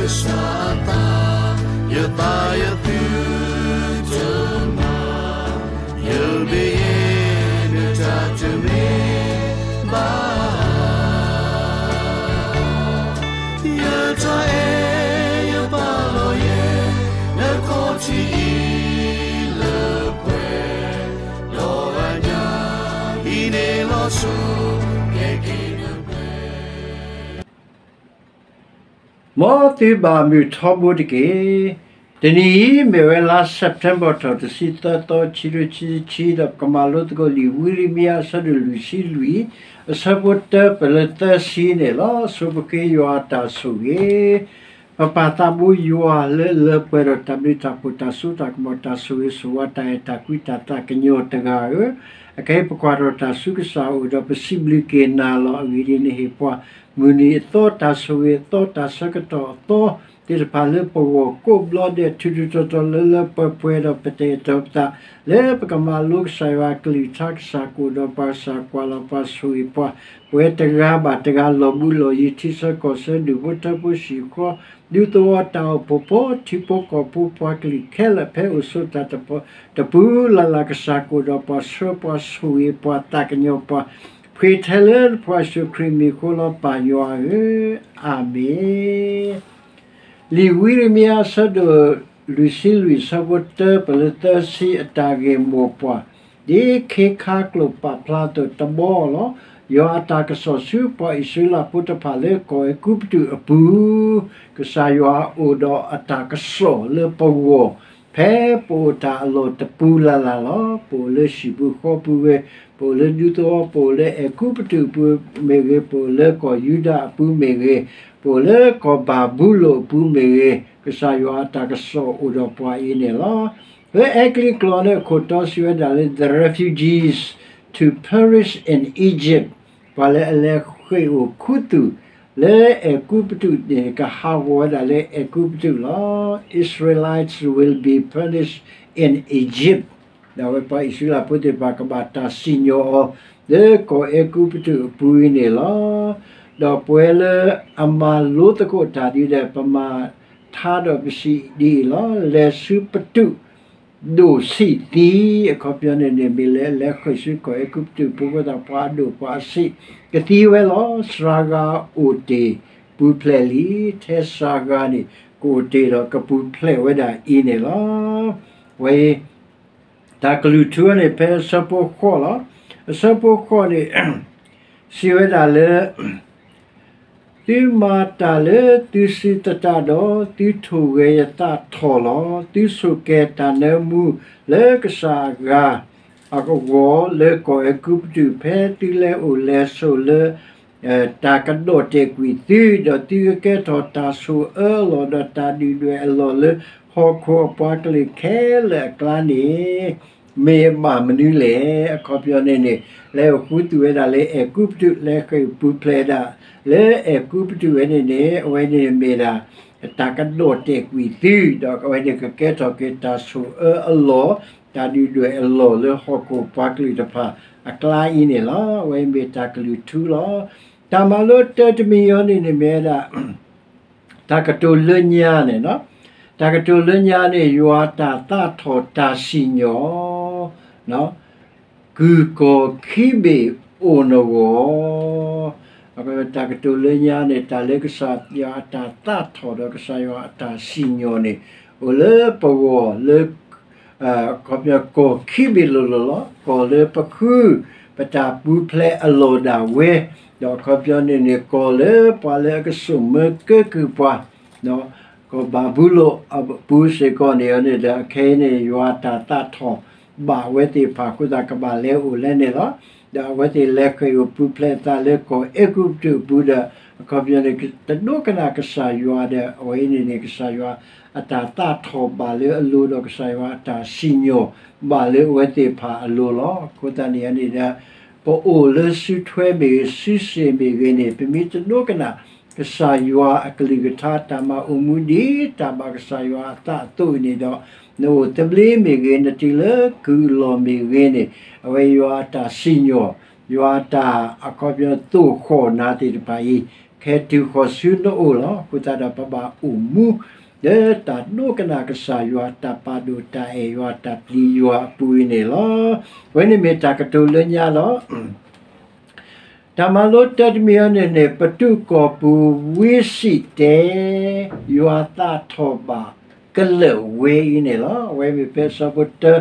ကစၢ်အသး, ယသးယသုတမၤ, ယဘၣ်ယဲၢ်နတၢ်တမ့ၢ် ဘၣ်, ယတၢ်အဲၣ်ယပာ်လီၤယဲ နခီၣ်ထံးအံၤလၢပှဲၤ, ဒီးအညၣ်ဟံးန့ၢ်လီၤဆူ ကဲက့ၤနပျဲၢ် မ်သုဘၣ်မုာ်ထီဘိတက့ၢ်. တနံၤအံၤ မ့ၢ်ဝဲလါ September ထီၣ်တဆံသၢသီ ခံကထိခံဆံခံ ဒီးပကမၤလိသကိးလံာ်ဝံရမံယၤ အဆၢဒိၣ်လွံၢ်ဆံလွံၢ်, အဆၢဖိတၢပၢၢ်လၢသၢဆံန့ၣ်လီၤ. ဆိပဃ့ယွၤအတၢ်ဆိၣ်ဂ့ၤ ပပၢ်သးဘိယွၤလၢလၢပှဲၤဒီးတၢ်ဘျုးတၢ်ဖှိၣ် တၢ်စိတၢ်ကမီၤ တၢ်ဆိၣ်ဂ့ၤဆိၣ်ဝါ တၢ်အဲၣ်တၢ်ကွံ တၢ်သးကညီၤတဂၤဧၢ, အခဲအံၤပကွၢ်ထီၣ်တၢ်ဆူကစၢ်အအိၣ်ဒီး ပစံးဘျုးက့ၤနၤလီၤ. အဂ့ၢ်ဒ်အံၤ နဟ့ၣ်ပှၤမုၢ်နံၤအသီ တၢ်ဆိၣ်ဂ့ၤအသီ တၢ်ဆၢကတီၢ်အသီသ့ၣ်တဖၣ်လၢပဂီၢ် ကိးဘျီဒဲး ထူးထူးတီၤတီၤ လၢလၢပှဲၤပှဲၤဒီး ပတအဲၣ်တီပသး လၢပကမၤလိကစၢ်ယွၤအကလုၢ်ကထါ ကစၢ်ကအိၣ်ဒီးပှၤ ကစၢ်ကွၢ်လီၤပှၤ ဆိၣ်ဂ့ၤပှၤ, ပဝဲတဂၤဘၣ်တဂၤ လီၤဘူးလီၤယံၤ ထံဆၢကီၢ်ဆၢ ဒူၣ်ဖိထၢဖိ ဟံၣ်ဃီ ဒူသဝီ တၢ်အိၣ်ဖှိၣ်ဖိ ထံဖိကီၢ်ဖိ ပှၤကလုာ်ခဲလၢာ် ဖဲအိၣ်ဆိးတၢ်တပူၤလၢ်လၢ် ကစၢ်ကအိၣ်ဒီးပှၤ ဆှၢပှၤ ဆိၣ်ဂ့ၤပှၤ သးကညီၤပှၤ ပဃ့ထဲလၢပှၤယ့ၣ်ၡူးခရံာ်မံၤအဃိလီၤ ပၢ်ယွၤဧၢ, အၤမ့ၣ်. လံာ်ဝံရမံယၤ အဆၢဒိၣ်လွံၢ်ဆံလွံၢ် အဆၢဖိတၢပၢၢ်လၢသၢဆံ အတၢ်ဂ့ၢ်မိၢ်ပှၢ် ဒ်ခ့ခါကျိာ်ပာ်ဖျါအသိး တဘီလီၤ. ယွၤအတၢ်ကစီၣ်ဆူပှၤအံၣ်စရ့လးဖိတဖၣ်လၢကီၢ်အဲၤကူပတူးအပူၤ, ကစၢ်ယွၤအိၣ်ဒီးအတၢ်ကစီၣ်လၢပဂီၢ် ဖဲပအိၣ်တၢ်အလီၢ်တပူၤလၢ်လၢ်လီၤ. ပအိၣ်လၢဟံၣ်ပူၤဃီပူၤဂ့ၤ, ပအိၣ်လၢဒူသဝီ, ပအိၣ်လၢအဲၤကူပတူးအပူၤမ့ၢ်ဂ့ၤ, ပအိၣ်လၢကီၢ်ယူဒၤအပူၤမ့ၢ်ဂ့ၤ, ပအိၣ်လၢကီၢ်ဘၤဘူလိၣ်အပူၤမ့ၢ်ဂ့ၤ, ကစၢ်ယွၤအတၢ်ကစီၣ်အိၣ်ဒီးပှၤအံၤန့ၣ်လီၤ. လၢအဲကလံးကျိာ်န့ၣ် အခိၣ်တီစံးဝဲဒၣ်လၢ the refugees to perish in Egypt, ပှၤလၢအလဲၤဃ့ၢ်အိၣ်ခူသူၣ်လၢအဲၤကူပတူးန့ၣ် ကဟးဂီၤဝဲဒၣ်လၢအဲၤကူပတူးလီၤ. Israelites will be punished in Egypt, ဒီးအဝဲပှၤအံၣ်စရ့လးဖိသ့ၣ်တဖၣ် ကဘၣ်တၢ်စံၣ်ညီၣ်အီၤ လၢကီၢ်အဲၤကူပတူးအပူၤအံၤန့ၣ်လီၤ. ဒီးပဝဲလၢအမၤလိသကိးတၢ်ဒ်ဒီး ပမၤထါဒီးပစံးဒ်အံၤလီၤ. လဲၤဆူပတူး ဒိၣ်ဆံးသံ, အခီပညီန့ၣ်န့ၣ် မ့ၢ်လၢအလဲၤဃ့ၢ်ဆူကီၢ်အဲၤကူပတူးအပူၤအဃိသတး ပှၤအဒိၣ်ပှၤအဆံးကသံဝဲလီၤ. စှၤဂၤအိၣ်တ့ၢ်ပူၤဖျဲးလံ, ထဲစှၤဂၤန့ၣ် ကအိၣ်တ့ၢ်ဒီးကပူၤဖျဲးဝဲဒၣ်အံၤန့ၣ်လီၤ. ဝဲအံၤ တၢ်ကလုၢ်ထူန့ၣ် ဖဲအဆၢဖိဃိးလီၤ. အဆၢဖိဃိးန့ၣ် စံးဝဲဒၣ်လၢ သုမၤတၢ်လၢသုစုသတးဒီး သုထိၣ်ဂဲၤယသးထီၣ်လီၤ. သုဆိၣ်ကဲၤတၢ်နၢမူလၢကစၢ်အဂၤအဂီၢ် လၢကီၢ်အဲၤကူပတူး ဖဲသုလဲၤအိၣ်လဲၤဆိးလၢ တၢ်ကဒီၣ်တဲာ်ကွံာ်သု, ဒီးသုကကဲထီၣ်တၢ်ဆိၣ်အၢအလီၢ် ဒီးတၢ်ဒုၣ်ဒွဲၣ်အလီၢ်လၢဟီၣ်ခိၣ်အပှၤကလုာ်ခဲလၢာ်အကျါန့ၣ် မ့ၢ်အဘၣ်မနုၤလဲၣ်. အခီပညီန့ၣ်န့ၣ် လဲၤအိၣ်ခူသူၣ်ဝဲဒၣ်လၢအဲၤကူပတူး လဲၤဃ့ၢ်ပူၤဖျဲးဒၣ်လၢအဲၤကူပတူးဝဲန့ၣ်န့ၣ် အဝဲန့ၣ်မ့ၢ်ဒၣ် တၢ်ကဒီၣ်တဲာ်ကွံာ်သု, ဒီးအဝဲန့ၣ်ကကဲထီၣ်က့ၤတၢ်ဆိၣ်အၢအလီၢ် တၢ်ဒုၣ်ဒွဲၣ်အလီၢ်လၢဟီၣ်ခိၣ်ပှၤကလုာ်တဖၣ်အကျါအံၤန့ၣ်လီၤ. အဝဲမ့ၢ်တၢ်ကလုၢ်ထူလီၤ. တၢ်မၤလိတၢတမံၤအံၤန့ၣ်န့ၣ်မ့ၢ်ဝဲဒၣ် တၢ်ကတိၤလၢညါန့ၣ်, တၢ်ကတိၤလၢညါန့ၣ် ယွၤအတၢ်သးထီၣ်တၢ်စံၣ်ညီၣ် ကုၢ်ကီၢ်ခံဘ့ၣ်အိၣ်နဂီၢ်, တၢ်ကတိၤလၢညါန့ၣ် တၢ်လၢကစၢ်ယွၤအတၢ်သးထီၣ်ဒီးကစၢ်ယွၤအတၢ်စံၣ်ညီၣ်န့ၣ် အိၣ်လၢပဂီၢ်လၢ အခီပညီ ကီၢ်ခံဘ့ၣ်လိၤလိၤလီၤ. ကီၢ်လၢပဃု ပတၢ်ပူၤဖျဲးအလီၢ်ဒၣ်ဝဲ, ဒီးအခီပညီန့ၣ်န့ၣ် ကီၢ်လၢပှၤလၢအကစိာ်မၢကၢကုၢ်ပှၤ ကီၢ်ဘၤဘူလိၣ်အပူၤစ့ၢ်ကီးန့ၣ်န့ၣ်ဒီး အခဲအံၤန့ၣ် ယွၤအတၢ်သးထီၣ်ဘၣ်အဝဲသ့ၣ်တဖၣ်အဃိသတး ကဘၣ်လဲၤအိၣ်လဲၤန့ၣ်လီၤ. ဒီးအဝဲသ့ၣ်လဲၤဃ့ၢ်အိၣ်ပူၤဖျဲးအသးလၢကီၢ်အဲၤကူပတူးအပူၤဒီး အခီပညီန့ၣ် တဒိကနၣ်ကစၢ်ယွၤဒီး အဝဲအံၤန့ၣ်န့ၣ် ကစၢ်ယွၤအတၢ်သးထီၣ်ဘၣ်လၢအလိၤ ဒီးကစၢ်ယွၤအတၢ်စံၣ်ညီၣ်ဘၣ်လၢအဝဲသ့ၣ်တဖၣ်အလိၤလီၤ. အဃိသတးန့ၣ်န့ၣ်ဒီး ပအိၣ်လၢစုထွဲမ့ၢ်ဂ့ၤ စုစ့ၣ်မ့ၢ်ဂ့ၤန့ၣ် ပမ့ၢ်တဒိကနၣ် ကစၢ်ယွၤအကလုၢ်ကထါ တၢ်မၤအိၣ်မူဒ်တၢ်ဘၣ်ကစၢ်ယွၤအသးအသိးအံၤန့ၣ်ဒီး နအိၣ်သဘျ့မ့ၢ်ဂ့ၤ နတုၤလၢကုၢ်အလီၢ်မ့ၢ်ဂ့ၤန့ၣ် အဝဲယွၤအတၢ်စံၣ်ညီၣ် ယွၤအတၢ်အခီပညီသိၣ်ဃီၣ်နၤသ့ၣ်တဖၣ်အံၤ ခဲ ဟဲတုၤဃီၤဆူနအိၣ်လီၤ. အဃိသတးဒီးပဘၣ်အိၣ်မူ လၢတၢ်ဒိကနၣ်ကစၢ်ယွၤ တၢ်ပာ်ဒိၣ်တၢ်အဲၣ်ယွၤ တၢ်ပျံၤယွၤအပူၤအံၤန့ၣ်လီၤ. အဝဲန့ၣ်မ့ၢ်တၢ်ကတိၤလၢညါလီၤ. တၢ်မၤလိတၢတမံၤအံၤန့ၣ်န့ၣ် ပတုာ်ကီၢ်ပူၤဝံစံးတဲ ယွၤသးထီၣ်ဘၣ်ကလၢာ်ဝဲအံၤန့ၣ်လီၤ. အဝဲမ့ၢ်ဖဲအဆၢဖိတၢ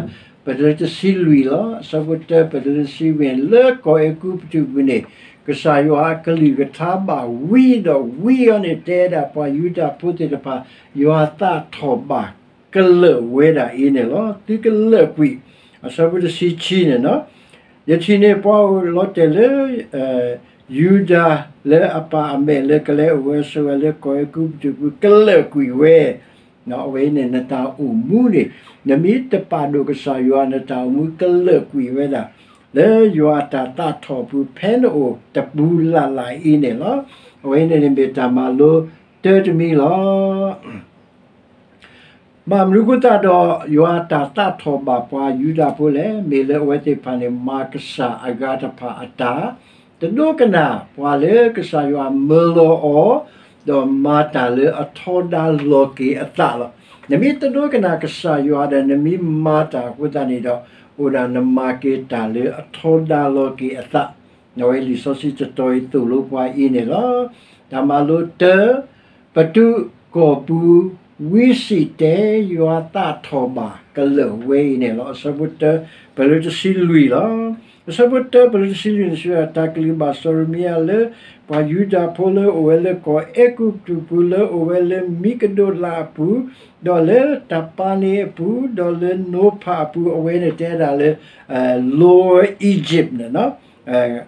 ပတုာ်တဆံလွံၢ်လီၤ. အဆၢဖိတၢ ပတုာ်တဆံလွံၢ် လၢကီၢ်အဲၤကူပတူးပူၤန့ၣ် ကစၢ်ယွၤအကလုၢ်ကထါဘၣ်ဝံဒီးဝံအံၤန့ၣ် တဲဒၣ်ပှၤယူဒၤဖိသ့ၣ်တဖၣ် ယွၤသးထီၣ်ဘၣ်ကလၢာ်ဝဲဒၣ်အံၤန့ၣ်လီၤ. သုကလၢာ်ကွံာ် အဆၢဖိတဆံခံန့ၣ်လီၤ. ယထံၣ်န့ၢ်ပှၤအိၣ်လီၤတဲာ်လၢ ယူဒၤလၢအပၢ်အမဲာ်လၢကလဲၤအိၣ်ဝဲဆိးဝဲလၢကီၢ်အဲၤကူပတူးပူၤ ကလၢာ်ကွံာ်ဝဲ အဝဲအံၤန့ၣ် နတၢ်အိၣ်မူန့ၣ် နမ့ၢ်တပာ်ဒိၣ်ကစၢ်ယွၤ နတၢ်အိၣ်မူကလၢာ်ကွံာ်ဝဲဒၣ် လၢယွၤအတၢ်သးထီၣ်အပူၤ ဖဲနအိၣ်တပူၤလၢ်လၢ်အံၤန့ၣ်လီၤ. အဝဲအံၤန့ၣ်မ့ၢ်တၢ်မၤလိတၢတမံၤလီၤ. ဘၣ်မနုၤအဃိသတးဒီး ယွၤအတၢ်သးထီၣ်ဘၣ်ပှၤယူဒၤဖိလဲၣ်. မ့ၢ်လၢအဝဲသ့ၣ်တဖၣ်န့ၣ် မၤကစၢ်အဂၤတဖၣ်အတၢ် တဒိကနၣ်ပှၤလၢကစၢ်ယွၤမၢလီၤအီၤ ဒီးမၤတၢ်လၢအထီဒါလီၤက့ၤအသးလီၤ. နမ့ၢ်တဒိကနၣ်ကစၢ်ယွၤဒီး နမ့ၢ်မၤတၢ်အဃိသတးန့ၣ်ဒီး အိၣ်ဒၣ်နမၤက့ၤတၢ်လၢအထီဒါလီၤက့ၤအသး အဝဲလံာ်စီဆှံတတီၤအံၤသိၣ်လိပှၤအံၤန့ၣ်လီၤ. တၢ်မၤလိတၢ ပတုာ်ကီၢ်ပူၤဝံစံးတဲ ယွၤသးထီၣ်ဘၣ်ကလၢာ်ဝဲအံၤန့ၣ်လီၤ. အဆၢဖိတၢ ပတုာ်တဆံလွံၢ်လီၤ. အဆၢဖိတၢ ပတုာ်တဆံလွံၢ်န့ၣ် စံးဝဲဒၣ် တၢ်ကလုၢ်ဘၣ်စီၤရမံယၤလၢ ပှၤယူဒၤဖိလၢအိၣ်ဝဲလၢကီၢ်အဲၤကူပတူးပူၤ လၢအိၣ်ဝဲလၢမံကဒိးလးအပူၤ, ဒီးလၢတၢ်ပၤန့ၣ်အပူၤ, ဒီးလၢနိဖးအပူၤ, အဝဲန့ၣ်တဲဒၣ်လၢ Lower Egypt န့ၣ်လီၤ.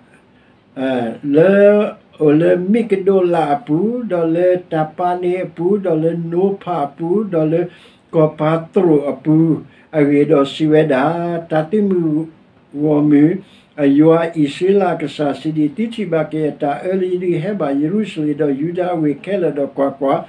လၢအိၣ်လၢမံကဒိးလးအပူၤ, ဒီးလၢတၢ်ပၤန့ၣ်အပူၤ, ဒီးလၢနိဖးအပူၤ, ဒီးလၢကီၢ်ပၤသရိာ်အပူၤ, အဂ့ၢ်ဒီးစံးဝဲဒၣ်, တၢ်သုးမုၢ်ဂီၢ်မုၢ်အယွၤ အံၣ်စရ့လးအကစၢ်စံးဒ်အံၤ, သုထံၣ်ဘၣ်က့ၤအတၢ်အၢလၢယဒုးဟဲဘၣ်ယရူၤၡလ့ၣ်ဒီးယူဒၤအဝ့ၢ်ခဲလၢာ်ဒီးကွၢ်ကွၢ်,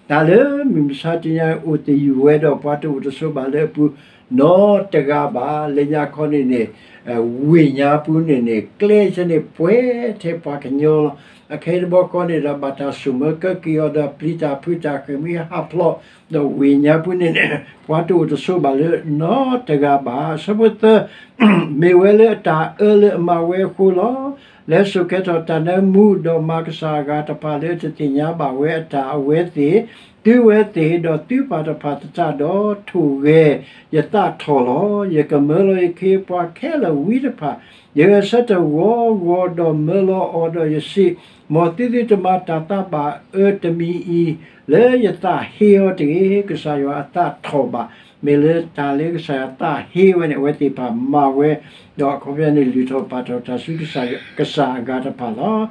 တၢ်လၢမုၢ်မဆါတနံၤအံၤအိၣ်သယုၢ်ဝဲဒီးပှၤတအိၣ်တဆိးဘၣ်လၢအပူၤ နီတဂၤဘၣ်. လၢညါခီန့ၣ်န့ၣ် ဝ့ၢ်ညါပူၤန့ၣ်န့ၣ် ကျဲဆၢန့ၣ်ပှဲၤထဲပှၤကညီလီၤ. အခဲအံၤတဘျီဃီန့ၣ်ဒီး ဘၣ်တၢ်ဆိၣ်မၢကၢက့ၤအီၤဒီးပျံၤတၢ်ဖုးတၢ်ဃ့ၢ်မှံဟးဖျိး, ဒီးဝ့ၢ်ညါပူၤန့ၣ်န့ၣ် ပှၤတအိၣ်တဆိးဘၣ်လၢနီတဂၤဘၣ်. အဆၢဖိသၢ မ့ၢ်ဝဲလၢအတၢ်အၢလၢအမၤဝဲအဃိလီၤ. လဲၤစိာ်ကဲထီၣ်တၢ်နၢမူ ဒီးမၤကစၢ်အဂၤတဖၣ်လၢအတသ့ၣ်ညါဘၣ်ဝဲအတၢ်အဝဲသ့ၣ်, သုဝဲသ့ၣ်, ဒီးသုပၢ်တဖၣ်သတးဒီး ထိၣ်ဂဲၤယသးထီၣ်လီၤ. ယကမၢလီၤယခ့ပှၤခဲလၢာ်ဝံတဖၣ်, ယဂဲၤဆၢထၢၣ်ဂီၤဂီၤဒီးမၢလီၤအီၤဒီးယစံး, မ်သုသုတမၤတၢ်သးဘၣ်အၢတမံၤအံၤ လၢယသးဟ့အီၤတဂ့ၤ. ကစၢ်ယွၤအသးထီၣ်ဘၣ် မ့ၢ်လၢတၢ်လၢကစၢ်ယွၤသးဟ့ဝဲန့ၣ် အဝဲသ့ၣ်တဖၣ်မၤဝဲ, ဒီးအခီပညီန့ၣ် လုၢ်ထီၣ်ပာ်ထီၣ်တၢ်ဆူကစၢ်အဂၤတဖၣ်လီၤ.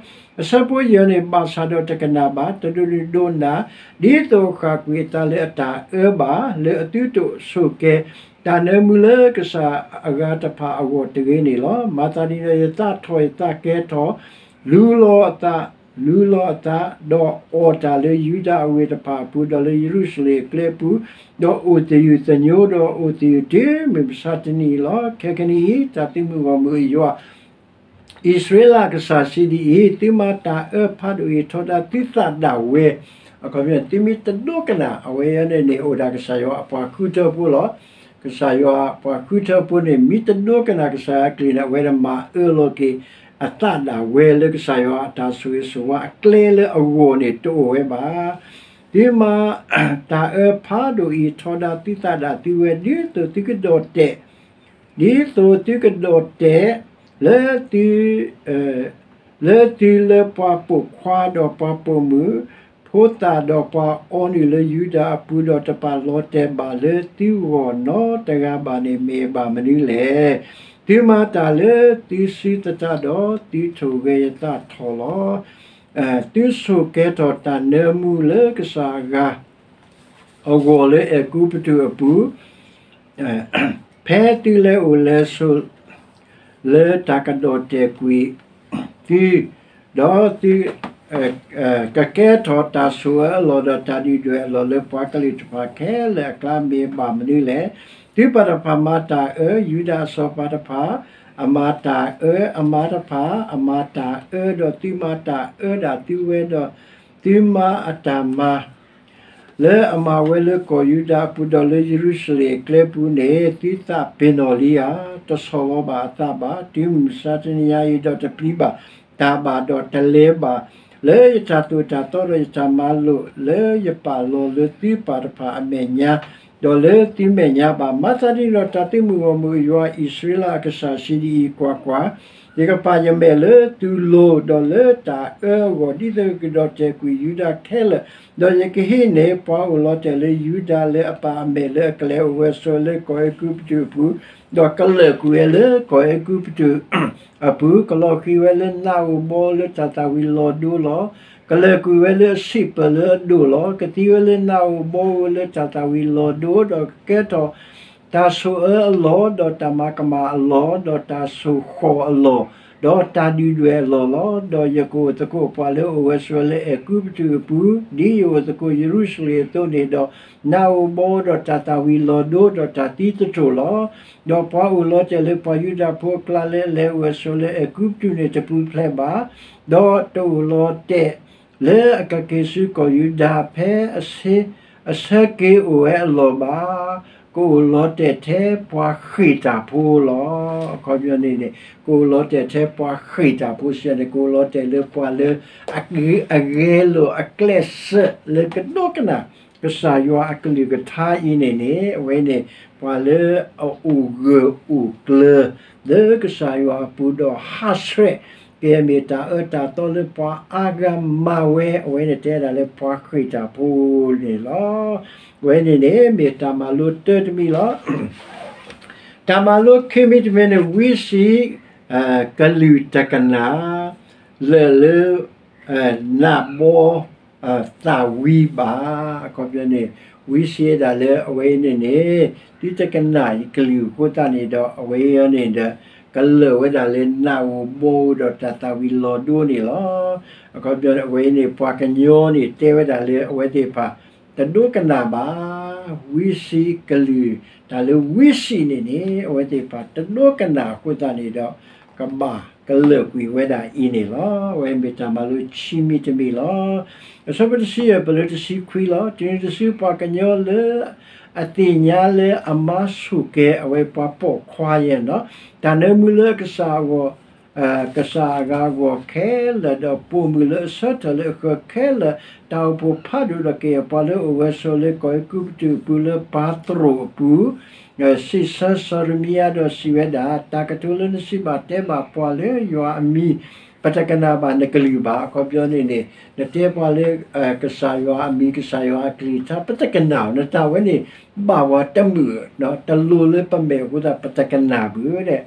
အဆၢဖိယဲၢ်န့ၣ် ဘၣ်ဆၣ်ဒီးတကနၣ်ဘၣ်, တဒိးနုာ်ဒိးနၢ်, ဒ်သိးအဃၣ်ကွံာ်အသးလၢအတၢ်အၢဘၣ်, လၢအသုတအိၣ်ဆိၣ်ကဲၤတၢ်နၢမူလၢကစၢ်အဂၤတဖၣ်အဂီၢ်တဂ့ၤန့ၣ်လီၤ. မၤသးဒ်န့ၣ်ဒီး ယသးထီၣ်ယသးကဲထီၣ်, လူလီၤအသး, လူလီၤအသး, ဒီးအီၣ်တၢ်လၢယူဒၤအဝ့ၢ်တဖၣ်အပူၤ, ဒီးလၢယရူၤၡလ့ၣ်အကျဲအပူၤ, ဒီးအိၣ်သယုၢ်သညိဒီးအိၣ်သယုၢ်တုၤမုၢ်မဆါတနံၤအံၤလီၤ. ခဲကနံၣ်အံၤ တၢ်သုးမုၢ်ဂီၢ်မုၢ်အယွၤ အံၣ်စရ့လးအကစၢ်စံးဒ်အံၤ, သုမၤတၢ်အၢဖးဒိၣ်အံၤထီဒါသုသးဒၣ်ဝဲ, အခီပညီ သုမ့ၢ်တဒိကနၣ် အဝဲအံၤန့ၣ်န့ၣ် အိၣ်ဒၣ်ကစၢ်ယွၤအပှၤဃုထၢဖိလီၤ. ကစၢ်ယွၤအပှၤဃုထၢဖိန့ၣ် မ့ၢ်တဒိကနၣ်ကစၢ်ယွၤအကလုၢ်န့ၣ် အဝဲဒၣ်မၤအၢလီၤက့ၤအသးဒၣ်ဝဲလၢကစၢ်ယွၤအတၢ်ဆိၣ်ဂ့ၤဆိၣ်ဝါအကျဲလၢအဂီၢ်န့ၣ် တအိၣ်ဝဲဘၣ်. သုမၤတၢ်အၢဖးဒိၣ်အံၤထီဒါသုသးဒၣ်သုဝဲ ဒ်သိးသုကဒီၣ်တဲာ် ဒ်သိးသုကဒီၣ်တဲာ် လၢသု လၢသုလၢပှၤပိာ်ခွါဒီးပှၤပိာ်မုၣ်, ဖိသၣ်ဒီးပှၤအီနုၢ်လၢယူဒၤအပူၤ, ဒီးတပာ်လီၤတဲာ်ဘၣ်လၢသုဂီၢ်နီတဂၤဘၣ်န့ၣ် မ့ၢ်အဘၣ်မနုၤလဲၣ်. သုမၤတၢ်လၢသုစုသတးဒီး သုထိၣ်ဂဲၤယသးထီၣ်လီၤ. သုဆိၣ်ကဲထီၣ်တၢ်နၢမူလၢကစၢ်အဂၤ အဂီၢ်လၢအဲၤကူပတူးအပူၤ, ဖဲသုလဲၤအိၣ်လဲၤဆိး လၢတၢ်ကဒီၣ်တဲာ်ကွံာ်သု, ဒီးသု ကကဲထီၣ်တၢ်ဆိၣ်အၢအလီၢ် ဒီးတၢ်ဒုၣ်ဒွဲၣ်အလီၢ် လၢပှၤကလုာ်တဖၣ်ခဲလၢာ်အကျါ မ့ၢ်ဘၣ်မနုၤလဲၣ်. သုပၢ်တဖၣ်မၤတၢ်အၢ, ယူဒၤအစီၤပၤတဖၣ် အမၤတၢ်အၢ, အမါတဖၣ် အမၤတၢ်အၢ, ဒီးသုမၤတၢ်အၢဒၣ်သုဝဲဒီး သုမါအတၢ်မၤ လၢအမၤဝဲလၢကီၢ်ယူဒၤအပူၤ ဒီးလၢယရူၤၡလ့ၣ်အကျဲပူၤန့ၣ် သုသးပ့ၤနီၣ်လံဧါ. တဆီၣ်လီၤဘၣ်အသးဘၣ်. တုၤမုၢ်မဆါတနံၤညါအံၤ ဒီးတပျံၤဘၣ်တၢ်ဘၣ် ဒီးတလဲၤဘၣ် လၢယတၢ်သိၣ်တၢ်သီဒီးယတၢ်မၤလိာ် လၢယပာ်လီၤလၢသုပၢ်တဖၣ်အမဲာ်ညါ ဒီးလၢသုမဲာ်ညါဘၣ်. မၤသးဒ်န့ၣ်ဒီး တၢ်သုးမုၢ်ဂီၢ်မုၢ်အယွၤ အံၣ်စရ့လးအကစၢ်စံးဒ်အံၤ, ကွၢ်ကွၢ်, ယကပာ်ယမဲာ်လၢသုလိၤ ဒီးလၢတၢ်အၢအဂီၢ် ဒ်သိးကကဒီးတဲာ်ကွံာ်ယူဒၤခဲလၢာ်, ဒီးယကဟံးန့ၢ်ပှၤအိၣ်လီၤတဲာ်လၢယူဒၤလၢအပၢ်အမဲာ်လၢအကျဲ အိၣ်ဝဲဆိးဝဲလၢကီၢ်အဲၤကူပတူးအပူၤ, ဒီးကလၢာ်ကွံာ်ဝဲလၢကီၢ်အဲၤကူပတူး အပူၤ, ကလီၤဃံၤဝဲလၢနးဧိၤဘီဧိၤလၢတၢ်သၣ်ဝံၤလီၤဒိလီၤ. ကလၢာ်ကွံာ်ဝဲလၢအဆံးပၢၢ်လၢအဒိၣ်လီၤ. ကသံဝဲလၢနးဧိၤဘီဧိၤလၢတၢ်သၣ်ဝံၤလီၤဒိ, ဒီးကကဲထီၣ်တၢ်ဆိၣ်အၢအလီၢ်, ဒီးတၢ်မၤကမၣ်အလီၢ်, ဒီးတၢ်ဆိၣ်ဃီၣ်အလီၢ်, ဒီးတၢ်ဒုၣ်ဒွဲၣ်အလီၢ်လီၤ. ဒီးယကအိၣ်သကိးပှၤလၢအအိၣ်ဝဲဆိးဝဲလၢအဲၤကူပတူးအပူၤ, ဒ်ယအိၣ်သကိးယရူၤၡလ့ၣ်အသိးန့ၣ်ဒီး, နးဧိၤဘီဧိၤဒီးတၢ်သၣ်ဝံၤလီၤဒိ, ဒီးတၢ်သံသတြိာ်လီၤ. ဒီးပှၤအိၣ်လီၤတဲာ်လၢပှၤယူဒၤဖိအကျါလၢအလဲၤအိၣ်ဝဲဆိးလၢအဲၤကူပတူးန့ၣ် တပူၤဖျဲးဘၣ်, ဒီးတအိၣ်လီၤတဲာ် လၢအကက့ၤဆူကီၢ်ယူဒၤ ဖဲအဆၢက့ၤအိၣ်ဝဲအလီၢ်ဘၣ်. ကအိၣ်လီၤတဲာ်ထဲပှၤဃ့ၢ်တၢ်ဖိလီၤ. အခီပညီန့ၣ်န့ၣ် ကအိၣ်လီၤတဲာ်ထဲပှၤဃ့ၢ်တၢ်ဖိစံးန့ၣ် ကအိၣ်လီၤတဲာ်လၢပှၤလၢ အဂဲၤလိာ်အကျဲးစၢးလၢကဒိကနၣ် ကစၢ်ယွၤအကလုၢ်ကထါအံၤန့ၣ်န့ၣ် အဝဲန့ၣ် ပှၤလၢအအိၣ်ဂၢၢ်အိၣ်ကျၢၤ လၢကစၢ်ယွၤအပူၤဒီးဟးဆှဲး ကမ့ၢ်တၢ်အၢတၢ်သီလၢပှၤအါဂၤမၤဝဲ အဝဲန့ၣ်တဲဒၣ်လၢပှၤဃ့ၢ်တၢ်ဖိန့ၣ်လီၤ. အဝဲန့ၣ်န့ၣ် မ့ၢ်တၢ်မၤလိတၢတမံၤလီၤ. တၢ်မၤလိခံမံၤတမံၤန့ၣ် ဝံစံး ကလုၢ်တကနၣ် လၢာ်လၢ နးဘီ သၣ်ဝံၤဘၣ်. အခီပညီန့ၣ် ဝံစံးဝဲဒၣ်လၢအဝဲအံၤန့ၣ်န့ၣ် သုတကနၣ်ယကလုၢ်အဃိသတးန့ၣ်ဒီး အဝဲအံၤန့ၣ်ဒီး ကလၢာ်ဝဲဒၣ်လၢနးဧိၤဘီဧိၤဒီးတၢ်သၣ်ဝံၤလီၤဒိန့ၣ်လီၤ. အခီပညီန့ၣ် အဝဲအံၤန့ၣ် ပှၤကညီန့ၣ်တဲဝဲဒၣ်လၢအဝဲသ့ၣ်တဖၣ် တဒိကနၣ်ဘၣ် ဝံစံးကလုၢ်, တၢ်လၢဝံစံးန့ၣ်န့ၣ် အဝဲသ့ၣ်တဖၣ်တဒိကနၣ်အဃိသတးန့ၣ်ဒီး ကဘၣ်ကလၢာ်ကွံာ်ဝဲဒၣ်အံၤန့ၣ်လီၤ. အဝဲမ့ၢ်တၢ်မၤလိခံမံၤတမံၤလီၤ. အဆၢဖိတဆံယဲၢ် ပလၢတဆံခွံလီၤ. တုၤနုၤတစုပှၤကညီလၢ အသ့ၣ်ညါလၢအမါဆိၣ်ကဲၤအဝဲပှၤပိာ်ခွါယဲန့ၣ်လီၤ. တၢ်နၢမူလၢကစၢ်အဂီၢ် ကစၢ်အဂၤအဂီၢ်ခဲလၢာ် ဒီးပိာ်မုၣ်လၢအဆၢထၢၣ်လၢအဃၢၤခဲလၢာ်, တၢ်အိၣ်ဖှိၣ်ဖးဒိၣ်ဒီးကယဲၢ်ပှၤလၢအအိၣ်ဝဲဆိးလၢကီၢ်အဲၤကူပတူးအပူၤ လၢပၤသရိာ်အပူၤ, စံးဆၢစီၤရမံယၤဒီးစံးဝဲဒၣ်, တၢ်ကတိၤလၢနစံးဘၣ်တဲဘၣ်ပှၤလၢယွၤအမံၤ ပတကနၣ်ဘၣ်နကလုၢ်ဘၣ်. အခီပညီန့ၣ်န့ၣ် နတဲပှၤလၢ ကစၢ်ယွၤအမံၤ ကစၢ်ယွၤအကလုၢ်ကထါ ပတကနၣ်ဘၣ်. နတၢ်ဝဲန့ၣ် ဘၣ်ပှၤတမုာ် တလိၤလၢပမဲာ်အဃိသတး ပတကနၣ်ဘၣ်ဒီး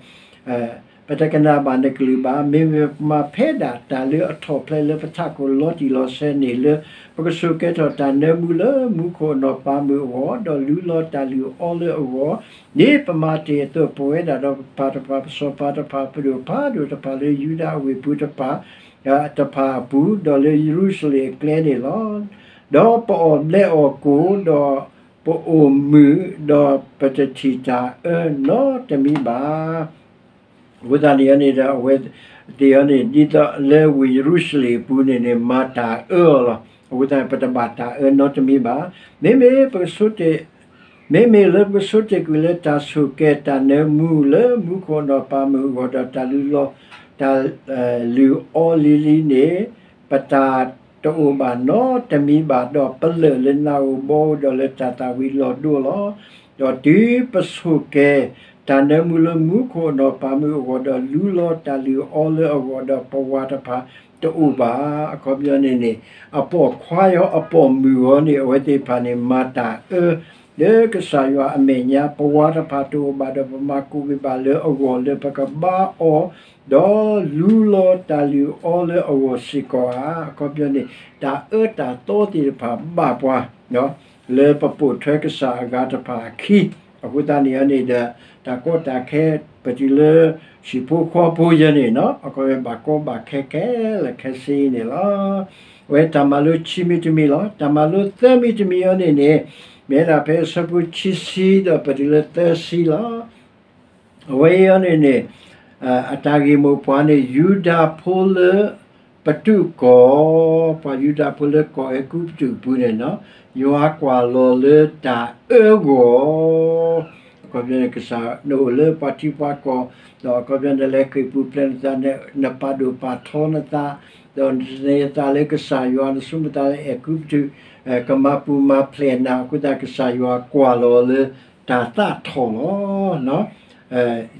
ပတကနၣ်ဘၣ်နကလုၢ်ဘၣ်. မ့မ့ၢ်ပမၤဖဲဒၣ်တၢ်လၢအထီၣ်ဖျဲးလၢပထးခိၣ်လီၤတံၢ်လီၤဆဲးန့ၣ်လၢ ပကဆိၣ်ကဲၤထီၣ်တၢ်နၢမူလၢမူခိၣ်အနီၢ်ပၤမုၣ်အဂီၢ် ဒီးလူလီၤတၢ်လုၢ်အီလၢအဂီၢ်, ဒ်ပမၤတ့ၢ်အသိး ပဝဲဒၣ်ဒီးပပၢ်တဖၣ် ပစီၤပၤတဖၣ် ပဒိၣ်ဖးဒိၣ်တဖၣ်လၢယူဒၤအဝ့ၢ်ပူၤတဖၣ် တဖၣ်အပူၤ, ဒီးလၢယရူၤၡလ့ၣ်အကျဲန့ၣ်လီၤ. ဒီးပအီၣ်ဘျဲးအီၣ်ကိၣ်, ဒီးပအိၣ်မုာ်, ဒီးပတထံၣ်တၢ်အၢနီတမံၤဘၣ်. အဃိသတးန့ၣ်န့ၣ်ဒီး အဝဲသ့ၣ်အံၤန့ၣ် ဒ်သိးလၢဝ့ၢ်ယရူၤၡလ့ၣ်အပူၤန့ၣ်န့ၣ် မၤတၢ်အၢအီၤလီၤ. အဃိသတးန့ၣ် ပတဘၣ်တၢ်အၢနီတမံၤဘၣ်. မ့မ့ၢ်ပကဆိ မ့မ့ၢ်လၢပကဆိတ့ၢ်ကွံာ်လၢတၢ်ဆိၣ်ကဲၤတၢ်နၢမူလၢမူခိၣ်အနီၢ်ပၤမုၣ်အဂီၢ် ဒီးတၢ်လုၢ်လီၤ တၢ်လုၢ်အီလံၤလံၤန့ၣ် ပတၢ်တအိၣ်ဘၣ်နီတမံၤဘၣ်, ဒီးပလၢာ်လၢနးဧိၤဘီဧိၤဒီးလၢတၢ်သၣ်ဝံၤလီၤဒိလီၤ. ဒီးတုၤပဆိၣ်ကဲၤတၢ်နၢမူလၢမူခိၣ်အနီၢ်ပၤမုၣ်အဂီၢ် ဒီးလူလီၤတၢ်လုၢ်အီလၢအဂီၢ် ဒီးပဝၤတဖၣ်တအိၣ်ဘၣ်. အခီပညီန့ၣ်န့ၣ် အပိာ်ခွါအီၤ အပိာ်မုၣ်အီၤန့ၣ် အဝဲသ့ၣ်တဖၣ်န့ၣ် မၤတၢ်အၢ လၢကစၢ်ယွၤအမဲာ်ညါ ပဝၤတဖၣ်တအိၣ်ဘၣ်ဒီး ပမၤကူးဘၣ်လၢအဂီၢ်လၢပကဘါအီၤ, ဒီးလူလီၤတၢ်လုၢ်အီလၢအဂီၢ်စ့ၢ်ကီးဧါ. အခီပညီန့ၣ် တၢ်အၢတၢ်သီသ့ၣ်တဖၣ်ဘၣ်ပှၤ လၢပပိာ်ထွဲကစၢ်အဂၤတဖၣ်အခံ, အဃိသတးန့ၣ်န့ၣ်ဒီး တၢ်ကီတၢ်ခဲ ပတုၤလၢ ဟံၣ်ဖိဃီဖိယဲန့ၣ်နီၤ အခီပညီဘၣ်ကီဘၣ်ခဲခဲလၢာ်ခဲဆ့န့ၣ်လီၤ. အဝဲတၢ်မၤလိခံမံၤတမံၤလီၤ. တၢ်မၤလိသၢမံၤတမံၤအံၤန့ၣ်န့ၣ် မ့ၢ်ဒၣ်ဖဲအဆၢဖိခံဆံဒီးပတုၤလၢသၢဆံလီၤ. အဝဲအံၤန့ၣ်န့ၣ် အတၢ်ဂ့ၢ်မိၢ်ပှၢ်န့ၣ် ယူဒၤဖိလၢ ပ ပတုာ်ကီၢ်, ပှၤယူဒၤဖိလၢကီၢ်အဲၤကူပတူးအပူၤန့ၣ်, ယွၤကွၢ်လီၤလၢတၢ်အၢဂီၢ်, အခီပညီန့ၣ် ကစၢ်နအိၣ်လၢပှၤထံပှၤကီၢ်, ဒီးအခီပညီနလဲၤဃ့ၢ်ပူၤဖျဲးနသး, နပာ်ဒိၣ်ပာ်ထီနသး, ဒီးနသန့ၤနသးလၢကစၢ်ယွၤ, နဆိကမိၣ်သးလၢအဲၤကူပတူး ကမၤပူၤမၤဖျဲးနၤအဃိသတး ကစၢ်ယွၤကွၢ်လီၤလၢတၢ်သးထီၣ်လီၤ.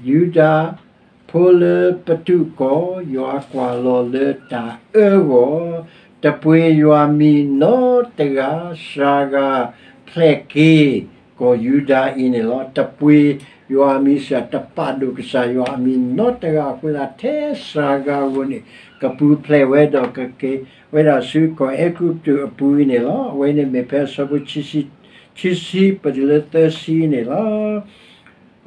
ယူဒၤဖိလၢပတုာ်ကီၢ်, ယွၤကွၢ်လီၤလၢတၢ်အၢဂီၢ်, တပှ့ၤယွၤမံၤနီတဂၤ, စှၤဂၤဖျဲးက့ၤကီၢ်ယူဒၤအံၤန့ၣ်လီၤ. တပှ့ၤယွၤမံၤ စှၤ တပာ်ဒိၣ်ကစၢ်ယွၤအမံၤနီတဂၤအဃိသတး ထဲစှၤဂၤဧိၤန့ၣ် ကပူၤဖျဲးဝဲဒီးကက့ၤဝဲဒၣ်ဆူကီၢ်အဲၤကူပတူးအပူၤအံၤန့ၣ်လီၤ. အဝဲန့ၣ်မ့ၢ်ဖဲအဆၢဖိခံဆံ, ခံဆံ ပတုၤလၢသၢဆံန့ၣ်လီၤ.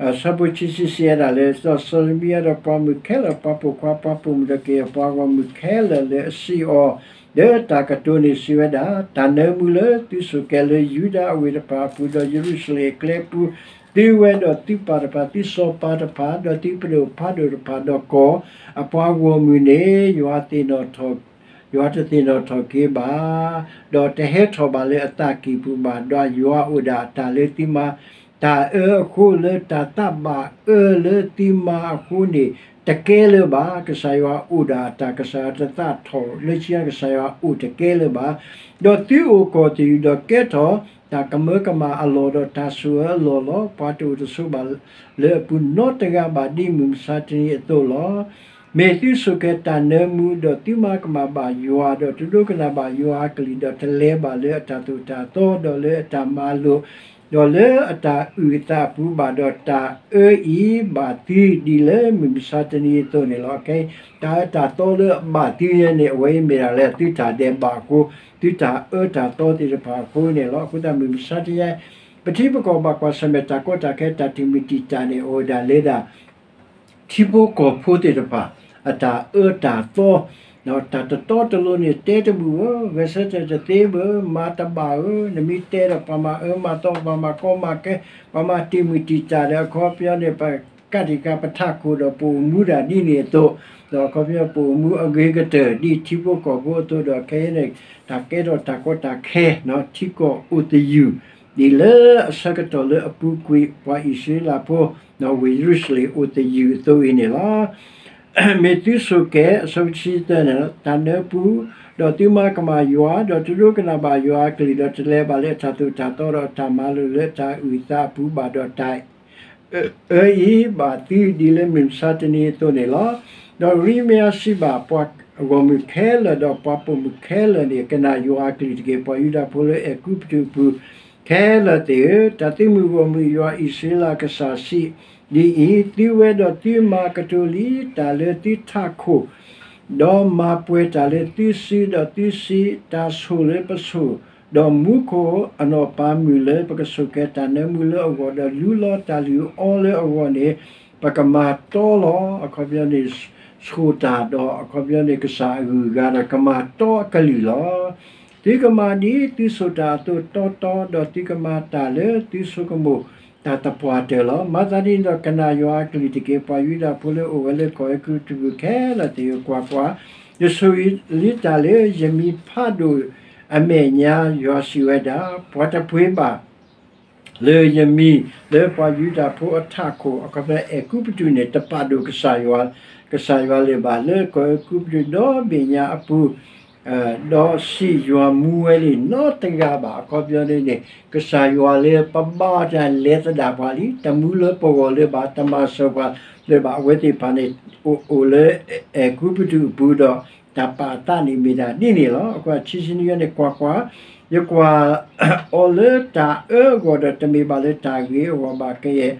အဆၢဖိခံဆံ စံးဝဲဒၣ်လၢ ဒီးစီၤယံးရမံယၤဒီးပှၤမုၣ်ခဲလၢာ်, ပှၤပိာ်ခွါ, ပှၤပိာ်မုၣ်ဒီးကယဲၢ်ပှၤဂီၢ်မုၣ်ခဲလၢာ်လၢအစံၣ်အီၤ လၢတၢ်ကတိၤန့ၣ် စံးဝဲဒၣ်, တၢ်နၢမူလၢသုဆိၣ်ကဲၤလၢယူဒၤအဝ့ၢ်တဖၣ်အပူၤ ဒီးယရူၤၡလ့ၣ်အကျဲအပူၤ, သုဝဲဒီးသုပၢ်တဖၣ်, သုစီၤပၤတဖၣ်, ဒီးသုပဒိၣ်ဖးဒိၣ်တဖၣ်, ဒီးကီၢ်အပှၤဂီၢ်မုၢ်န့ၣ် ယွၤသ့ၣ်နီၣ်ထီၣ် ယွၤတသ့ၣ်နီၣ်ထီၣ်က့ၤဘၣ်, ဒီးတဟဲထီၣ်ဘၣ်လၢအသးကံၢ်ပူၤဘၣ်, ဒီးယွၤအိၣ်ဒၣ်အတၢ်လၢသုမၤတၢ်အၢအဃိ, လၢတၢ်သးဘၣ်အၢလၢသုမၤအဃိန့ၣ် တကဲလၢၤဘၣ်. ကစၢ်ယွၤအိၣ်ဒၣ်အတၢ်, ကစၢ်ယွၤတသးထီၣ်လၢခံ, ကစၢ်ယွၤအိၣ်တကဲလၢၤဘၣ်. ဒီးသုအိၣ်ကီၢ်သယုၢ်ဒီးကဲထီၣ်တၢ်ကမၢကမၣ်အလီၢ်ဒီးတၢ်ဆိၣ်အၢအလီၢ်လီၤ. ပှၤတအိၣ်တဆိးဘၣ်လၢအပူၤနီတဂၤဘၣ် ဒ်မုၢ်မဆါတနံၤအသိးလီၤ. မ့ၢ်သုဆိၣ်ကဲၤတၢ်နၢမူ, ဒီးသုမၤကမၣ်ဘၣ်ယွၤ, ဒီးတဒိကနၣ်ဘၣ်ယွၤအကလုၢ်, ဒီးတလဲၤဘၣ်လၢအတၢ်သိၣ်တၢ်သီ, ဒီးလၢအတၢ်မၤလိာ်, ဒီးလၢအတၢ်အုၣ်အသးအပူၤဘၣ်, ဒီးတၢ်အၢအံၤဘၣ်သုဒ်လၢမုၢ်မဆါတနံၤအသိးန့ၣ်လီၤ. ခဲအံၤ တၢ်အၢတၢ်သီလၢအဘၣ်သုညါန့ၣ် အဝဲအံၤမ့ၢ်ဒၣ်လၢသုတၢ်ဒဲးဘးအဃိ, သုတၢ်အၢတၢ်သီသ့ၣ်တဖၣ်အဃိန့ၣ်လီၤ. အဃိသတးမုၢ်မဆါတနံၤ ပထံပကီၢ်ဘၣ်ကွၢ်ဆၢၣ်မဲာ်တၢ်ကီတၢ်ခဲ တၢ်တံာ်မုၢ်တံာ်တာ်န့ၣ် အိၣ်ဝဲဒၣ်လၢဒၣ် ထံဖိကီၢ်ဖိသ့ၣ်တဖၣ် အတၢ်အၢတၢ်သီ, တၢ်တတီတလိၤန့ၣ် တဲတဘူၣ်ဧၢ, ဂဲၤဆၢထၢၣ်တသ့ဘၣ်, မၤတဘၣ်ဧၢ, နမ့ၢ်တဲဒီး ပှၤမၤအၢမၤသီ, ပှၤမၤကီမၤခဲ, ပှၤမၤတံာ်မုၢ်တံာ်တာ်ဒီး အခီပညီန့ၣ် ပကးတံာ်ကးပထးခိၣ်ဒီးပအိၣ်မူဒၣ်ဒ်န့ၣ်အသိး, ဒီးအခီပညီ ပအိၣ်မူအဂ့ၤကတၢၢ် ဒ်ထံဖိကီၢ်ဖိအသိးဒီး ခဲအံၤန့ၣ် တၢ်ကဲထီၣ်တၢ်ကီတၢ်ခဲ ထံကီၢ်အိၣ်သယုၢ် ဒ်လၢအဆၢကတီၢ်လၢအပူၤကွံာ် ပှၤအံၣ်စရ့လးဖိ ဝ့ၢ်ယရူၤၡလ့ၣ်အိၣ်သယုၢ်အသိးအံၤန့ၣ်လီၤ. မ့ၢ်သုဆိၣ်ကဲၤ အဆၢဖိတဆံသၢန့ၣ် တၢ်နၢပူၤ, ဒီးသုမၤကမၣ်ယွၤ, ဒီးတဒိကနၣ်ဘၣ်ယွၤအကလုၢ်, ဒီးတလဲၤဘၣ်လၢအတၢ်သိၣ်တၢ်သီ, ဒီးအတၢ်မၤလိာ်လၢအတၢ်အုၣ်အသးအပူၤဘၣ်, ဒီးတၢ်အၢအံၤဘၣ်သုဒ်လၢမုၢ်မဆါတနံၤအသိးန့ၣ်လီၤ. ဒီးယံးရမံယၤစံးဘၣ်ပှၤဂီၢ်မုၢ်ခဲလၢာ် ဒီးပှၤပိာ်မုၣ်ခဲလၢာ်န့ၣ်, ကနၣ်ယွၤအကလုၢ်တက့ၢ်. ပှၤယူဒၤဖိလၢအဲၤကူပတူးအပူၤခဲလၢာ်သ့ၣ်ဧၢ, တၢ်သုးမုၢ်ဂီၢ်မုၢ် ယွၤအံၣ်စရ့လးကစၢ်စံးဒ်အံၤ, သုဝဲဒီးသုမၤကတိၤလံတၢ်လၢသုထးခိၣ်, ဒီးမၤပှဲၤတၢ်လၢသုစု, ဒီးသုစံး, တၢ်ဆိၣ်လၢပဆိၣ်, ဒီးမူခိၣ်အနီၢ်ပၤမုၢ်လၢပကဆိၣ်ကဲၤတၢ်နၢမူလၢအဂီၢ်, ဒီးလူလီၤတၢ်လုၢ်အီလၢအဂီၢ်န့ၣ်, ပကမၤတီလီၤ. အခီပညီန့ၣ် ဆိၣ်တၢ်ဒီး အခီပညီန့ၣ် ကစၢ်အဂုၤအဂၤဒီး ကမၤတီအကလုၢ်လီၤ. သုကမၤဒ်သုဆိၣ်တၢ်အသိးတီတီ, ဒီးသုကမၤတၢ်လၢသုဆိကမိၣ်တၢ်သပှၢ်တၢၢ်လီၤ. မၤသးဒ်န့ၣ်ဒီး ကနၣ်ယွၤအကလုၢ်တက့ၢ်. ပှၤယူဒၤဖိလၢအိၣ်ဝဲလၢကီၢ်အဲၤကူပတူးခဲလၢာ်သ့ၣ်ဧၢ, ကွၢ်ကွၢ်, ယဆိၣ်ဂ့ၤလံတၢ်လၢယမံၤဖးဒိၣ်အမဲာ်ညါ, ယွၤစံးဝဲဒၣ်, ပှၤတပှ့ၤဘၣ် လၢယမံၤလၢပှၤယူဒၤဖိအထးခိၣ်, အခီပညီ အဲၤကူပတူးန့ၣ် တပာ်ဒိၣ်ကစၢ်ယွၤ, ကစၢ်ယွၤလၢၤဘၣ်. လၢကီၢ်အဲၤကူပတူးဒီဘ့ၣ်ညါအပူၤ, ဒီးစံးယွၤမူဝဲလံနီတဂၤဘၣ်. အခီပညီန့ၣ်န့ၣ် ကစၢ်ယွၤလၢပဘါတၢ်လဲၤသဒၣ်ပှၤလံ, တမူလၢပဂီၢ်လၢၤဘၣ်, တမၤစၢၤပှၤလၢၤဘၣ်. အဝဲသ့ၣ်တဖၣ်န့ၣ် အိၣ်လၢအဲၤကူပတူးအပူၤဒီး တၢ်ပာ်အသးန့ၣ်မ့ၢ်ဒၣ်ဒ်န့ၣ်လီၤ. အဃိ ခံဆံနွံန့ၣ် ကွၢ်ကွၢ်, ယကွၢ်အီၤလၢတၢ်အၢအဂီၢ်ဒီး တမ့ၢ်ဘၣ်လၢတၢ်ဂ့ၤအဂီၢ်ဘၣ်. ကယဲၢ်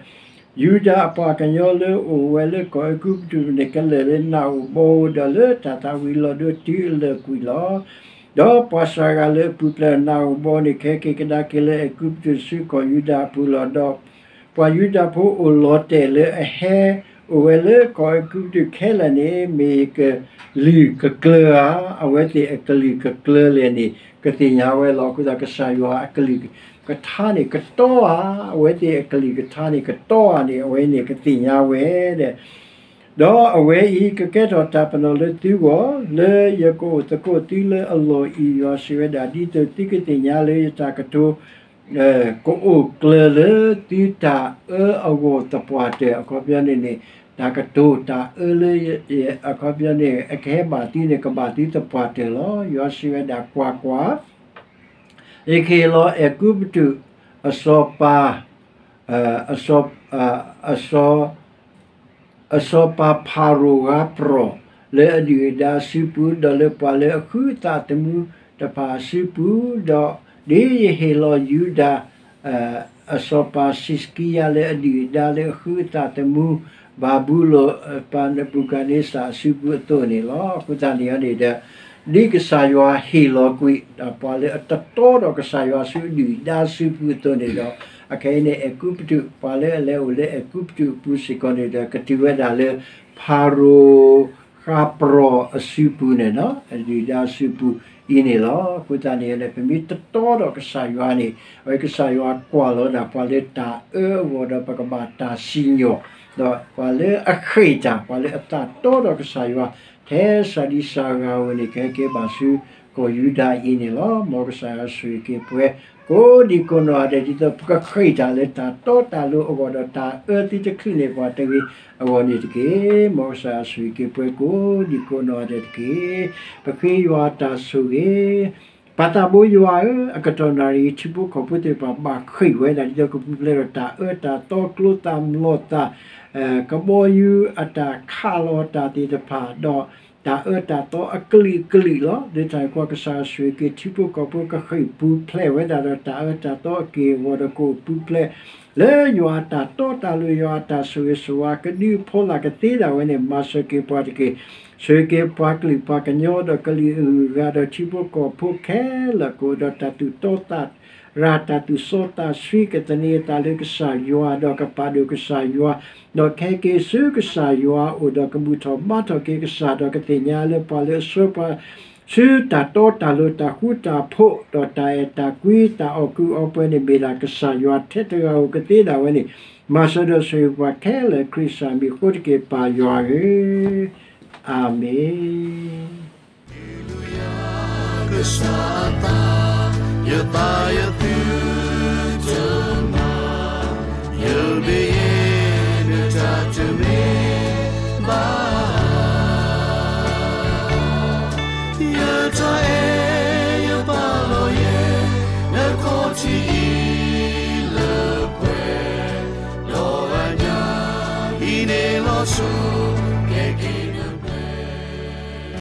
ယူဒၤအပှၤကညီလၢအိၣ်ဝဲလၢကီၢ်အဲၤကူပတူးန့ၣ် ကလၢာ်လၢနးဧိၤဘီဧိၤ ဒီးလၢတၢ်သၣ်ဝံၤလီၤဒိတုၤအလၢာ်ကွံာ်လီၤ. ဒီးပှၤစှၤဂၤလၢအပူၤဖျဲးနးဧိၤဘီန့ၣ် ကဟဲက့ၤကဒါက့ၤလၢအဲၤကူပတူးဆူကီၢ်ယူဒၤအပူၤလီၤ. ဒီး ပှၤယူဒၤဖိအိၣ်လီၤတဲာ်လၢအဟဲအိၣ်ဝဲလၢကီၢ်အဲၤကူပတူးခဲလၢာ်န့ၣ် မ့ၢ်ကလုာ်ကကျၢၤဧါ, အဝဲသ့ၣ်အကလုာ်ကကျၢၤလဲၣ်န့ၣ် ကသ့ၣ်ညါဝဲလီၤ. အဃိသတး ကစၢ်ယွၤအကလုၢ်ကထါန့ၣ်ကတီဧါ, အဝဲသ့ၣ်အကလုၢ်ကထါန့ၣ်ကတီဧါန့ၣ် အဝဲန့ၣ်ကသ့ၣ်ညါဝဲဒီး ဒီးအဝဲအံၤကကဲထီၣ်တၢ်ပနီၣ်လၢသုဂီၢ်, လၢယကအိၣ်သကိးသုလၢအလီၢ်အံၤ, ယွၤစံးဝဲဒၣ်, ဒ်သိးသုကသ့ၣ်ညါလၢယတၢ်ကတိၤ ကအိၣ်ကျၢၤလၢသုတၢ်အၢအဂီၢ်သပှၢ်တၢၢ်, အခီပညီန့ၣ်န့ၣ်, တၢ်ကတိၤတၢ်အၢလၢ အခီပညီန့ၣ် အကဟဲဘၣ်သုန့ၣ် ကဘၣ်သုသပှၢ်တၢၢ်လီၤ. ယွၤစံးဝဲဒၣ်, ကွၢ်ကွၢ်, ယကဟ့ၣ်လီၤအဲၤကူပတူးအစီၤပၤ အစီၤ အစီၤပၤဖၤရိၤ ဂါပြံၣ် လၢအဒုၣ်အဒါအစုပူၤ, ဒီးလၢပှၤလၢအဃုအသးသမူတဖၣ်အစုပူၤ, ဒီးဒ်ယဟ့ၣ်လီၤယူဒၤ အစီၤပၤစံးစကံယၤ လၢအဒုၣ်အဒါလၢအဃုအသးသမူ ဘၤဘူလိၣ် ပၤနဘူၤခၣ်န့စၢ်အစုပူၤအသိးန့ၣ်လီၤ. အဃိသတးန့ၣ်န့ၣ်ဒီး ဒ်ကစၢ်ယွၤဟ့ၣ်လီၤကွံာ် ပှၤလၢအတတီဒီးကစၢ်ယွၤဆူအဒုၣ်အဒါစုပူၤအသိးန့ၣ်ဒီး, အခဲအံၤန့ၣ် အဲၤကူပတူး, ပှၤလၢအလဲၤအိၣ်လၢအဲၤကူပတူးအပူၤစ့ၢ်ကီးန့ၣ်ဒီး ကတုၤဝဲဒၣ်လၢ ဖၤရိၤ ဃါပြံၣ်အစုပူၤန့ၣ်လီၤ, အဒုၣ်အဒါစုပူၤအံၤန့ၣ်လီၤ. အဃိသတးန့ၣ်န့ၣ် ပမ့ၢ်တတီဒီးကစၢ်ယွၤန့ၣ်, အဝဲကစၢ်ယွၤကွၢ်လီၤဒၣ်ပှၤလၢတၢ်အၢအဂီၢ်ဒီး ပကဘၣ်တၢ်စံၣ်ညီၣ်, ဒီးပှၤလၢအဃ့ၢ်တၢ်, ပှၤလၢအသးတီဒီးကစၢ်ယွၤ ထဲစၤဒံစၤဂၤဧိၤန့ၣ် ကဟဲက့ၤဘၣ်ဆူကီၢ်ယူဒၤအံၤန့ၣ်လီၤ. မ်ကစၢ်ယွၤဆိၣ်ဂ့ၤက့ၤပှၤကိးဒံးကိးနီၢ်ဂၤဒဲး ဒ်သိးပကဃ့ၢ်တၢ်လၢတၢ်တီတၢ်လိၤအဂီၢ်ဒီး တၢ်အၢသုတချုးန့ၢ်ပှၤတဂ့ၤအဂီၢ်န့ၣ်တက့ၢ်. မ်ကစၢ်ယွၤဆိၣ်ဂ့ၤက့ၤပှၤကိးဒံးကိးနီၢ်ဂၤဒဲးတက့ၢ်. ပဃ့ယွၤတၢ်ဆိၣ်ဂ့ၤ ပၢ်သးဘိယွၤဧၢ, အကတီၢ်နၣ်ရံၣ်အံၤ ထံဖိကီၢ်ဖိသ့ၣ်တဖၣ် ဘၣ်ဃ့ၢ်ဝဲဒၣ် ဒ်သိးကပူၤဖျဲးဒီးတၢ်အၢတၢ်သီ ကျိသၣ်မျိာ်သၣ်, ကဘီယူၤအတၢ်ခးလီၤတၢ်သ့ၣ်တဖၣ် ဒီးတၢ်အၢတၢ်သီအကလုာ်ကလုာ်လီၤ. လၢတၢ်န့ၣ်အဃိ ကစၢ်ယွၤဆိၣ်ဂ့ၤက့ၤထံဖိကီၢ်ဖိ ကဃ့ၢ်ပူၤဖျဲးဝဲဒၣ်ဒီးတၢ်အၢတၢ်သီအက့ၢ်အဂီၤဒီး ကအိၣ်ပူၤဖျဲးလၢယွၤအတၢ်တီတၢ်လိၤ ယွၤအတၢ်ဆိၣ်ဂ့ၤဆိၣ်ဝါ ကဒုးဖီလာ်ကသ့ဒၣ်ဝဲန့ၣ် မၤစၢၤက့ၤပှၤတက့ၢ်. ဆိၣ်ဂ့ၤက့ၤပှၤကလုာ်ပှၤကညီဒီးကလုာ်အဂုၤအဂၤဒီးထံဖိကီၢ်ဖိခဲလၢာ် ကအိၣ်ဒီးတၢ်သူၣ်တီသးရၤ တၢ်သူၣ်စီသးဆှံ ကသန့ၤအသးလၢကစၢ်ယွၤ ဒီးကပာ်ဒိၣ်ကစၢ်ယွၤ, ဒီးကဟဲက့ၤဆူကစၢ်ယွၤအအိၣ်ဒီးကဘူၣ်ထီၣ်ဘါထီၣ်က့ၤကစၢ် ဒီးကသ့ၣ်ညါလၢပှၤလၢအဆှၢပှၤ ဆူတၢ်တီတၢ်လိၤ တၢ်ဃူတၢ်ဖိး ဒီးတၢ်အဲၣ်တၢ်ကွံ တၢ်အီၣ်ကုးအီပှဲၤန့ၣ် မ့ၢ်ဒၣ်ကစၢ်ယွၤထဲတဂၤဧိၤကသ့ဒၣ်ဝဲန့ၣ် မၤစၢၤဒီးဆိၣ်ဂ့ၤပှၤခဲလၢာ် ခရံာ်စၢ်မံၤအဃိတက့ၢ် ပၢ်ယွၤဧၢ, အၤမ့ၣ်.